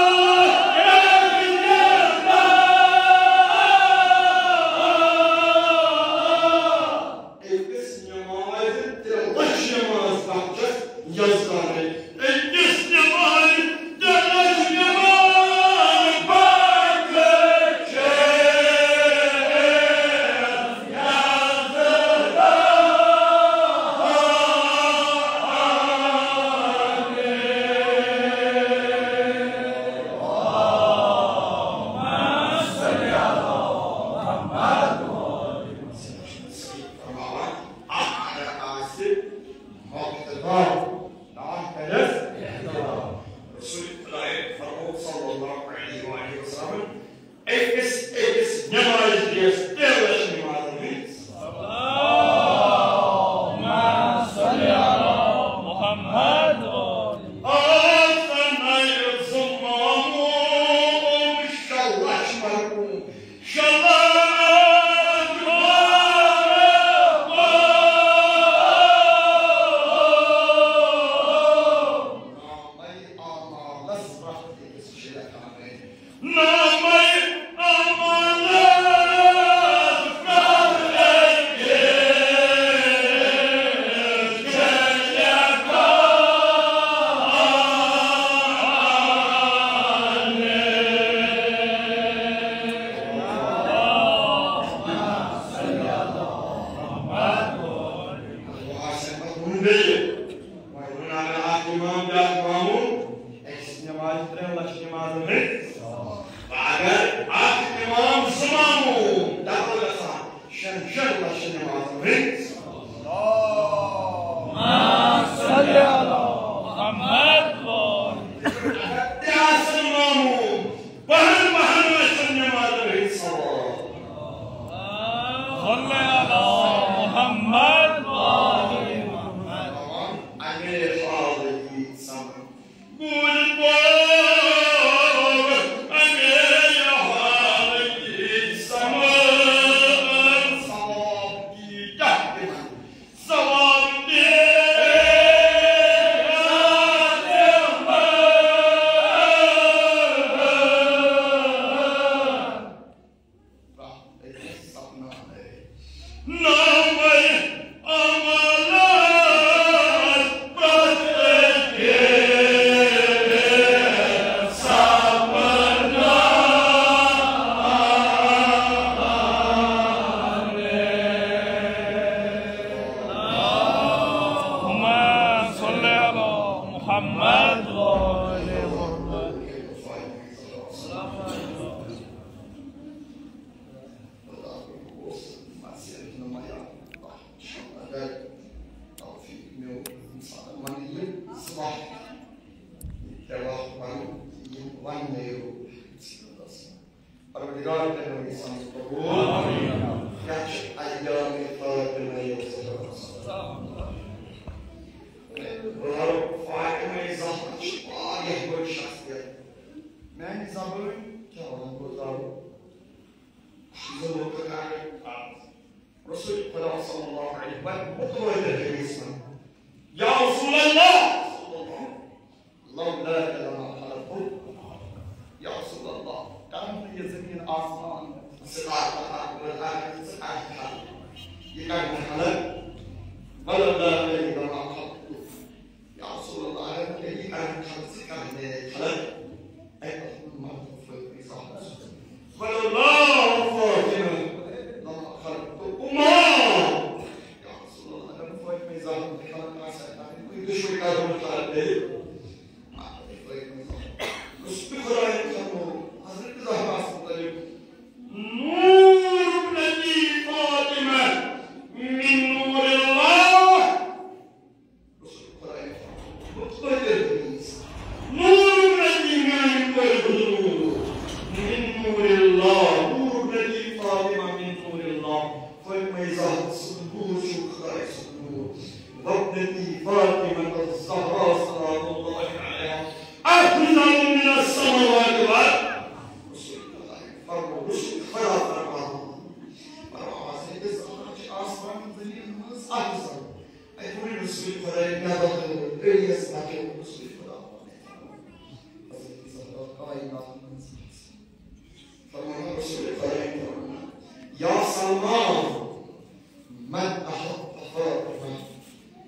أکِس نمازِ ترٛےٚ لَچھ نماز پَتھ چھَس یَزدانٕچ۔ أکِس نمازِ ترٛےٚ لَچھ نماز پَتھ چھَس۔ وۄنۍ آسہِ اَتھ ووٚنُن بیٚیہِ۔ وۄنۍ ووٚن اگر اَکھ اِمام بیٛاکھ ماموٗم، أکِس نٮ۪مازِ ترٛٮ۪ن لَچھَن نٮ۪مازَن ہٕنٛدۍ۔ اگر اَکھ اِمام زٕ ماموٗم، ڈبل گژھان، شٮ۪ن شٮ۪ن لَچھَن نٮ۪مازَن ہٕنٛدۍ۔ صلی علی محمد۔ اگر تہِ آسَن ماموٗم، بَہَن بَہَن لَچھَن نٮ۪مازَن ہٕنٛدۍ ثواب۔ صلی علی محمد۔ اَمے حالٕے سَمجھ۔ بوٗزِتھ پوٚر اَمے حالٕے سَمجھ۔ ثواب ییٖتیٛاہ تِمَن۔ ثواب دِتھ۔ نوے عملس پرٛٮ۪تھ أکِس سپدان۔ اللهم صل على محمد وآل محمد۔ توفیق میون انسان ونہِ یہِ زٕ وقت، یہِ ترٛےٚ وقت پرُن، یِم وننَے روٗدۍ۔ پروردگار کٔرِنۍ یہِ سانہِ قبول۔ یتھ چھِ ایام فاطمہ یوت۔ بہرحال، فاطمہ زہرا چھِ واریاہ بٔڑ شخصیت۔ میانہِ زبٲنۍ کیٛاہ ونہٕ بہٕ زبٲنۍ؟ زٕ لوٗکھ کران عرض۔ رسول خدا صلی اللہ علیہ وسلم متواتر حدیث منٛز، یا رسول اللہ، لولاک لما خلقت الارض۔ یا رسول اللہ، کرم نہٕ یہِ زمین آسمان، ستارٕ پتارٕ، ورٕ اکھ ژٕ اکھ خلق۔ یہِ کرن خلق، ولولاک لما خلقت۔ یا رسول اللہ، اگر نہٕ یہِ کرن خلق، ژٕ کرن خلق۔ اے اللہ، مرد فٲطمہ زہرا۔ ولولاک فاطمہ لما خلقت عمر۔ یا رسول اللہ، اگر نہٕ فاطمہ زہرا خلق آسہِ ہا، اگر نہٕ کُنہِ دُشمنی کرن خلق تیٚلہِ۔ رسول خدایَن فرموو حضرت زہراہَس مُتعلِق، نور ابنتی فاطمہ من نور اللہ۔ رسول خدایَن فرموو، مُتوٲتِر حدیث، نور ابنتی میانہِ کورِ ہُنٛد نور، من نور اللہ، نور ابنتی فاطمہ من نور اللہ۔ فاطمہ زہرا سُنٛد نور چھُ خدایہِ سُنٛد نور۔ وابنتی فاطمہ الزہرا سلام اللہ علیہا افضل من السماوات والارض۔ رسول خدا فرموو، رسول خدا فرماوان، فرماوان، حضرت زہرا چھِ آسمان زمین منٛز افضل۔ اَتہِ ووٚن رسول خدایَن، مےٚ بَتٲو، أڑِیَس بَتٲو رسول خدا۔ حضرت زہرا کائنات منٛز افضل۔ فرماوان رسول خدایَن فرماوان، یا سلمان، من احب فاطمہ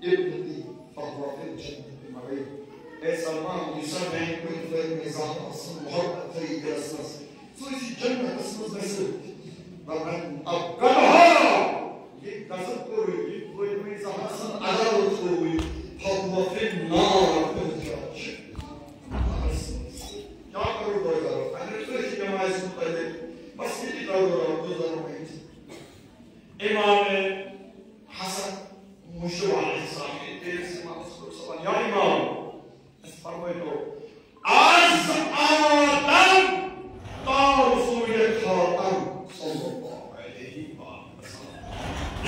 ابنتی فہو فی الجنۃ معی۔ اے سلمان، یُس سا میانہِ کورِ فاطمہ زہرا سٕنٛز محبت تھٲیِو دِلس منٛز، سُہ ٲسۍ جنتس منٛز مےٚ سۭتۍ۔ ومن ابغضہا، یہِ غضب کوٚرُے، یہِ فاطمہ زہرا سٕنٛز عداوت کوٚرُے، فہو فی النار، کیٛاہ کرو بوزارو؟ اگر تُہۍ تہِ نمازِ مُتعلق بس یہِ تہِ کرو رب گُزارو أمِس۔ امام حسن مشتبہ علیہ السلام کے تیرس امام اس کو سوال، یا امام، اس فرمائے تو، از آدم تا رسول خاتم صلی اللہ علیہ وسلم۔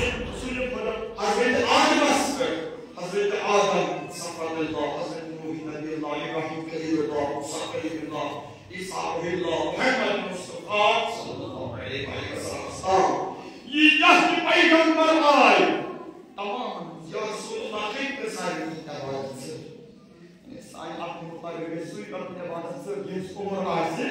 رسول خدا حضرت آدمس پٮ۪ٹھ، حضرت آدم صفوت اللہ، حضرت نوح نبی اللہ، ابراہیم خلیل اللہ، موسیٰ کلیم اللہ، عیسیٰ روح اللہ، محمد مصطفیٰ صلی اللہ علیہ وسلم آسان۔ ییٖتیٛاہ تہِ پیغمبر آے، تمامن منٛز یا رسول اللہ کٔرۍ مےٚ سارنٕے عبادت ژٕ۔ یعنی سانہِ اَتھ مُتعلِق سُے کرُن عبادت ژٕ، ییٚمِس عمر آسہِ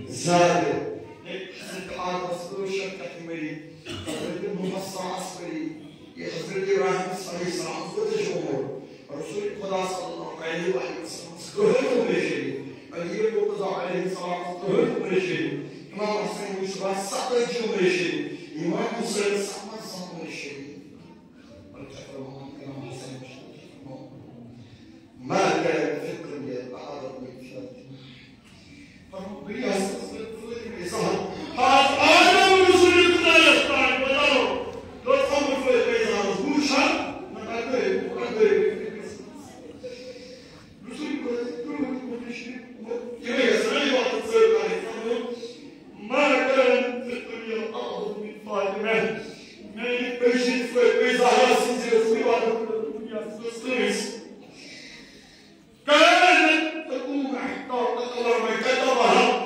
زیادٕ۔ ہے، حضرت آدمس ٲٹھ شیٚتھ کتھِ ؤری، حضرت نوحس ساس ؤری، یہِ حضرت ابراہیمس علیہ السلام کوٗتاہ چھُ عمر؟ رسول خدا صلی اللہ علیہ وآلہ وسلم کٔہٕنۍ عمر شریف، علی مرتضی علیہ السلام کٔہٕنۍ عمر شریف، امام حسین وٕچھ صبحس ستتٲجی عمر شریف، امام حسین صبحس عمر شریف۔ اور کیا فرمایا امام حسین؟ ما كان في الدنيا أعظم من فاطمة۔ فرمایا، دنیا سٕنٛز ژوٗرِم عزت۔ آز آیو رسول خدایس تام، بتاو، دوٚپُن، بہٕ چھُس بیٚیہِ زانس وٕچھان، نہ تَتہِ گٔے، نہ تَتہِ گٔے۔ رسول خدایس ترٛوو تِمو نِش، یِمے یژھان یہِ وقت ژٔر کَرٕنۍ۔ فرموو، ما كان في الدنيا أعظم من فاطمة۔ میانہِ کٔشیٖرِ پٲٹھۍ زہرا سٕنٛزِ عبادت کٔر دُنیاہَس منٛز کٲنٛسہِ۔ كانت تقوم حتى تطلع مكتبها۔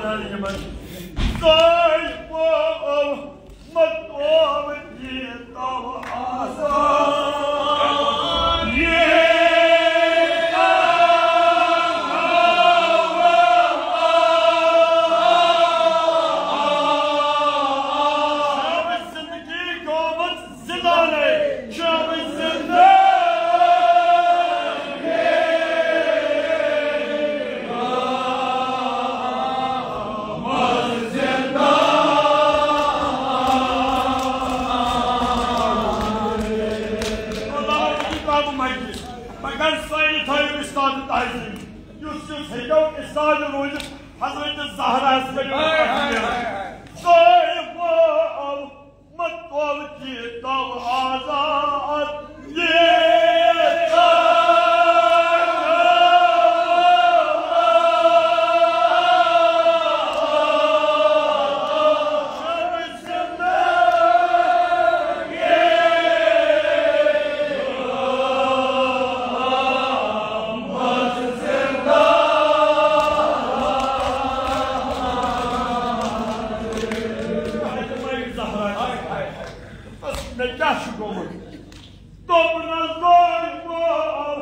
یِمن سٲلمو متوو دیٖتو آزاد۔ زندگی گوٚمُت زندانَے، چھُ زندگی۔ مگر سٲری تھٲیِو اُستاد تعظیٖم، یُس یُس ہیٚکیو اُستاد روٗزِتھ، حضرت زہراہَس کٔرِو۔ ہاے، ہاے، ہاے، ہاے۔ سٲری وٲو متوو دیٖتو آزاد۔ مےٚ کیٛاہ چھُ گوٚمُت؟ دوٚپنَس دوٚر مول،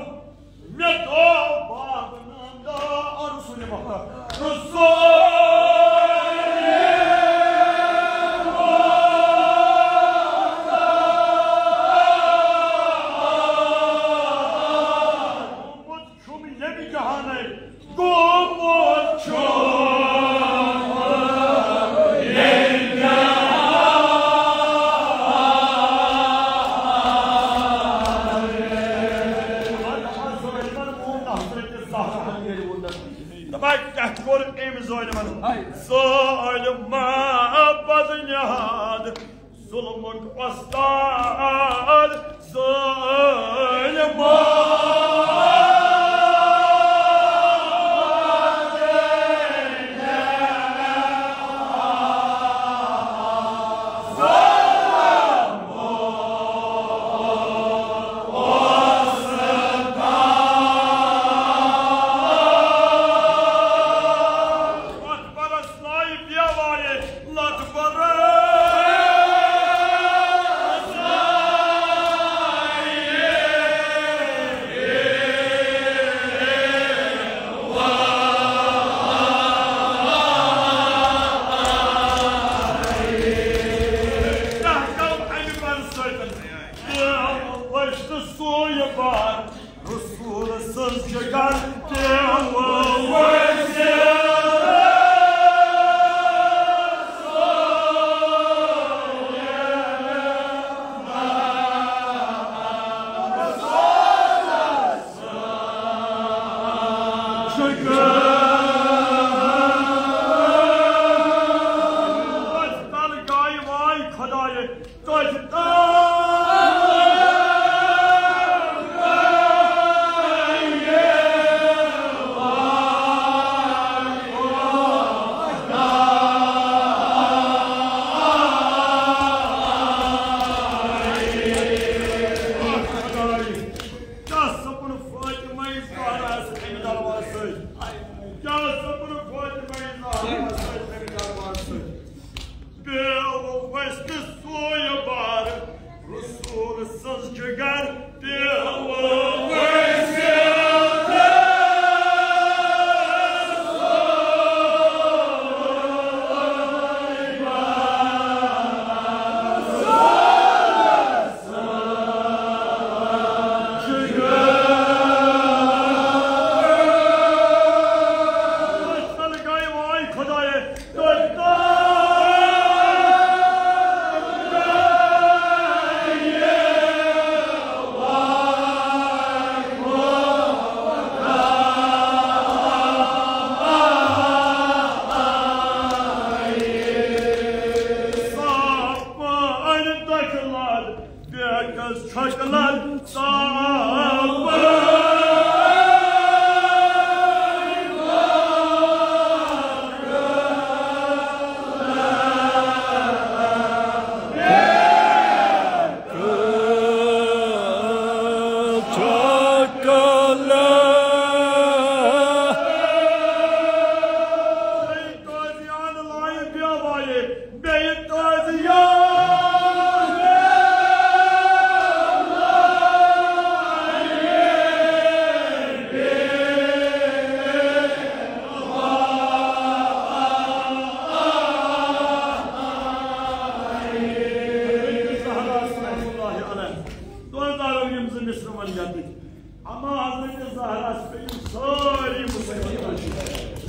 مےٚ دوٚپ بابنہٕ دار سُنٛد مۄخصر۔ چھُم ییٚمہِ جہانَے گوٚمُت چھُم ییٚمہِ جہانَے۔ دَپان کیٛاہ کوٚر أمۍ ظٲلمَن؟ ظٲلمہ بدنیاد۔ ظلمُک وۄستاد ظٲلمو۔ لَتہٕ بَرَس نایہِ دیوارِ، لَتہٕ بَرَس نایہِ۔ کیٛاہ گوٚو اَمہِ بَرٕ سۭتۍ؟ تہٕ ؤسۍ تہٕ سُے بَر۔ رسول سٕنٛز جگر تہِ وٲژ۔ جگر۔ تَلہٕ گایہِ واے خۄدایہِ۔ کیٛاہ سپُد فاطمہ زہراہَس اَمہِ دربار سۭتۍ؟ کیٛاہ سپُد فاطمہ زہراہَس اَمہِ دربار سۭتۍ؟ پیوٚو وَسہِ سُے بار، رسول سٕنٛز جگر پیوٚو وَسہِ۔ صاف پٲٹھۍ دٔچھُن لد، بیٚکِس چھۄکہٕ لد صاف پٲٹھۍ۔ بیٚیہِ تازٕ یاد۔ زہرا سلام اللہ علیہ۔ دۄن دارو یِم زٕ مِصرٕ وَن یَتٕکۍ۔ اما حضرت زہرا چھِ یِم سٲری مُسلمان۔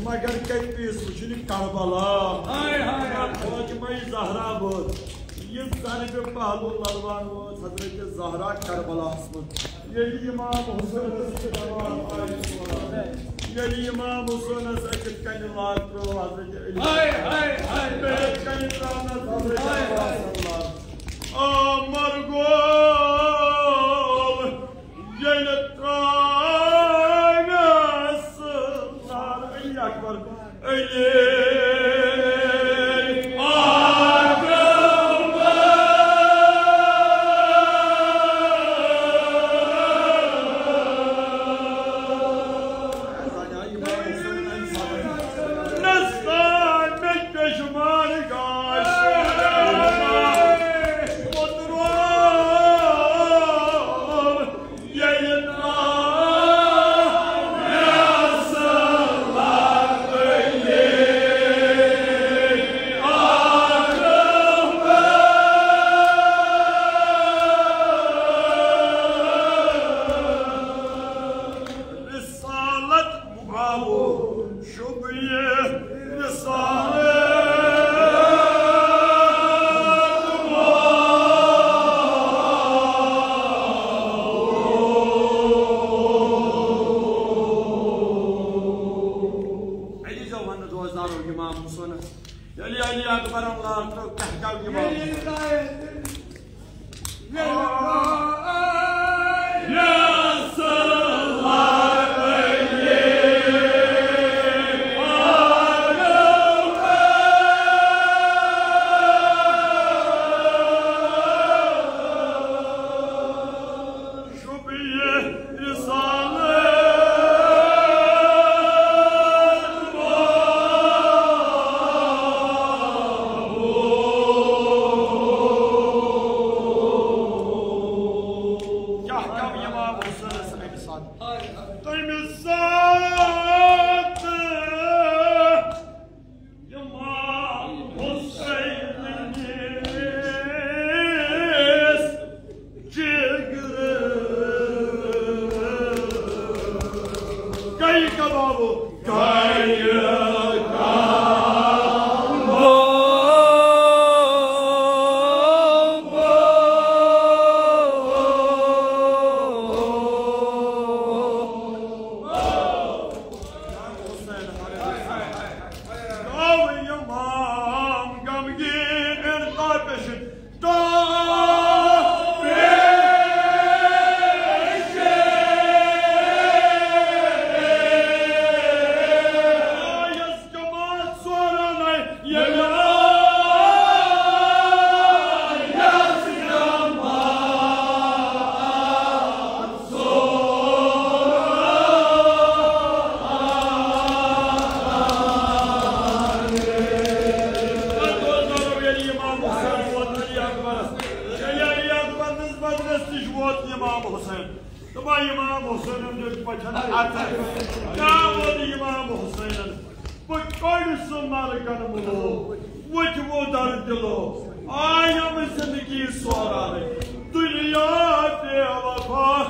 مگر کَتہِ پیٚیِس وٕچھُن یہِ کربلا؟ ہاے، ہاے، ہاے۔ فاطمہ زہرا وٲژ۔ یہِ ضربِ پہلو للوان وٲژ حضرت زہرا کربلاہَس منٛز۔ ییٚلہِ امام حسینَس یہِ دوا آیہِ سوران، ییٚلہِ امام حسینَس أکِس کَنہِ لال ترٛٲو حضرت علی۔ ہاے، ہاے، ہاے۔ بیٚیِس کَنہِ ترٛاونَس حضرت ہاے، ہاے۔ عباس اللہ۔ آ مرگول ییٚلہِ ترٛاونَس لال علی اکبر۔ علی اکبر۔ نستان مےٚ پٮ۪شمان گاش۔ وۄترو ییٚلہِ ناو مےٚ سلام علی اکبر۔ رسالت مقابل شُبیہِ رسالت۔ علی جو ونہٕ روزدارو امام حسینس، ییٚلہِ علی اکبرن لال ترٲو، کیٛاہ گوٚو امام حسین؟ کیٛاہ کیٛاہ امام حسینس امہِ ساتہٕ؟ تمہِ ساتہٕ امام حسینس جگر گئی کبابو، گئی کبابو۔ گوٚو امام غمگیٖن تاپش، تاپش۔ آیس جماعت سورانَے ییٚلہِ آیس جماعت۔ امام حسین۔ دپان امام حسینن دیُت پچھن اتھٕ۔ کیٛاہ ووٚن امام حسینن؟ بہٕ کٔڑ سُہ ملکن مُلوک، وٕچھ وُدر دِلو، آیم زندگی سوران، دنیا بے وفا۔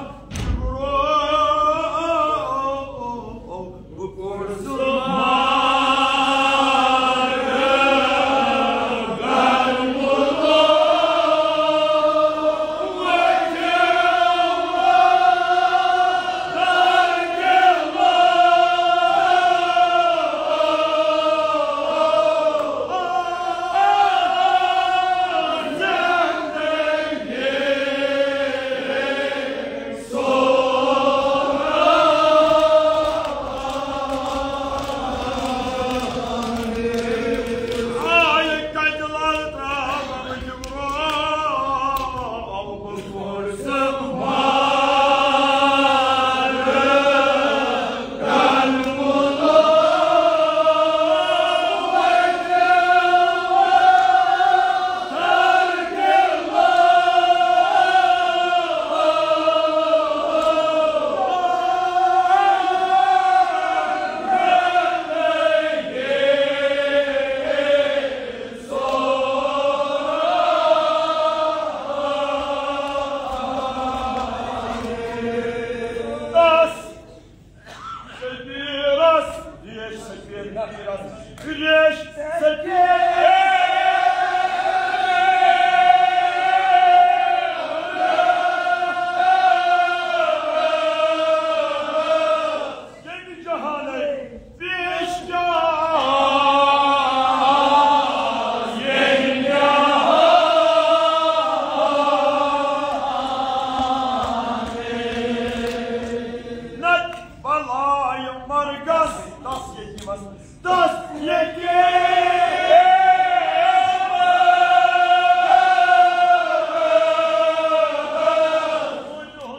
بلائے مرگس تس یتیمس، تس یتیمس۔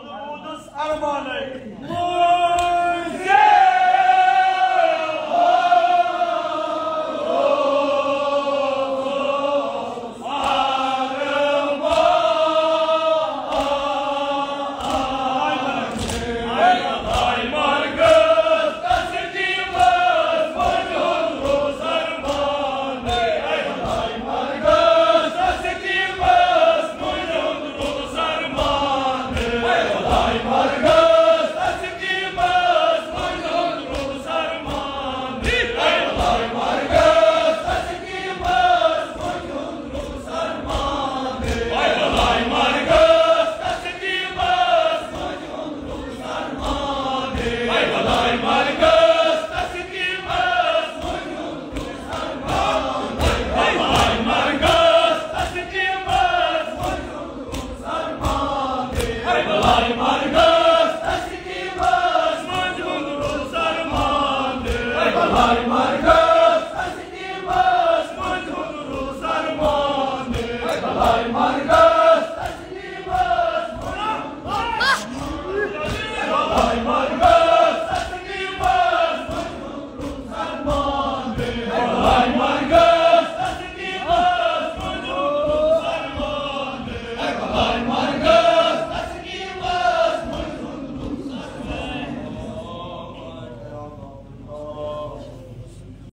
روٗدُس ارمانَے مٔنٛزۍ۔